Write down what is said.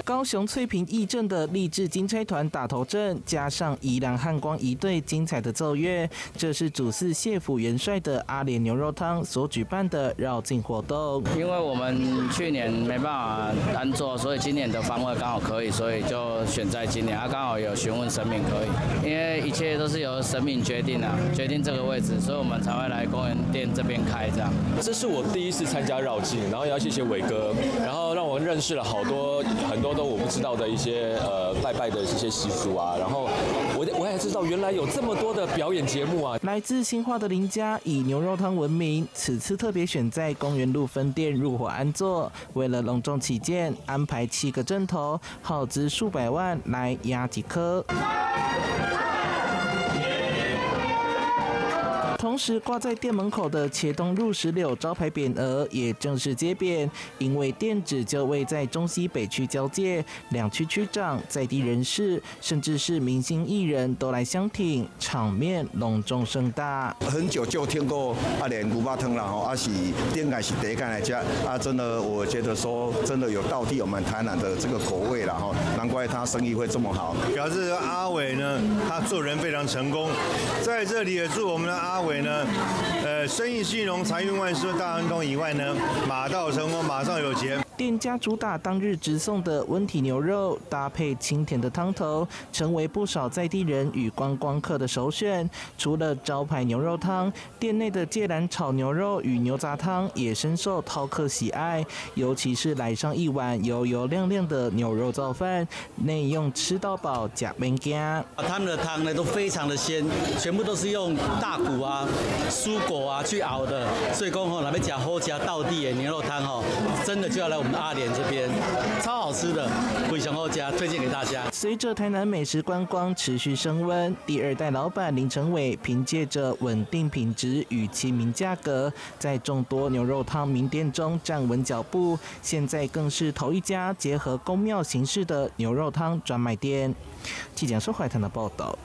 高雄翠屏义鎮的勵志金釵團打頭陣，加上宜蘭漢光儀隊精彩的奏樂，這是主祀謝輔元帥的阿蓮牛肉湯所舉辦的繞境活動。因為我們去年沒辦法安坐，所以今年的方位剛好可以，所以就選在今年。啊，剛好有詢問神明可以，因為一切都是由神明決定啊，決定這個位置，所以我們才會來公園店這邊開這樣。這是我第一次參加繞境，然後要謝謝偉哥，然後讓我認識了好多很多都我不知道的一些拜拜的一些習俗啊，然後我也知道原來有這麼多的表演節目啊。來自新化的林家以牛肉湯聞名，此次特別選在公園路分店入夥安坐，為了隆重起見，安排七個陣頭，耗資數百萬來壓幾顆。同時掛在店門口的茄東入石榴招牌匾額也正式揭匾，因為店址就位在中西北區交界，兩區區長、在地人士，甚至是明星藝人都來相挺，場面隆重盛大。很久就聽過阿蓮牛肉湯啦，吼，啊是應該是第一間來食，啊真的，我覺得說真的有道地我們台南的這個口味啦，吼，難怪他生意會這麼好。表示阿偉呢，他做人非常成功，在這裡也祝我們的阿偉呢，生意興隆，財運萬事大亨通以外呢，馬到成功，馬上有錢。店家主打當日直送的溫體牛肉，搭配清甜的湯頭，成為不少在地人與觀光客的首選。除了招牌牛肉湯，店內的芥蘭炒牛肉與牛雜湯也深受饕客喜愛。尤其是來上一碗油油亮亮的牛肉燥飯，內用吃到飽，呷免驚。他們的湯呢都非常的鮮，全部都是用大骨啊、蔬果啊去熬的，所以講吼，若欲食好食道地的牛肉湯吼，真的就要來我們阿蓮這邊，超好吃的，非常好食，推薦給大家。隨着台南美食觀光持續升溫，第二代老闆林成偉憑借着穩定品質與親民價格，在眾多牛肉湯名店中站穩腳步。現在更是頭一家結合宮廟形式的牛肉湯專賣店。記者蘇懷騰的報道。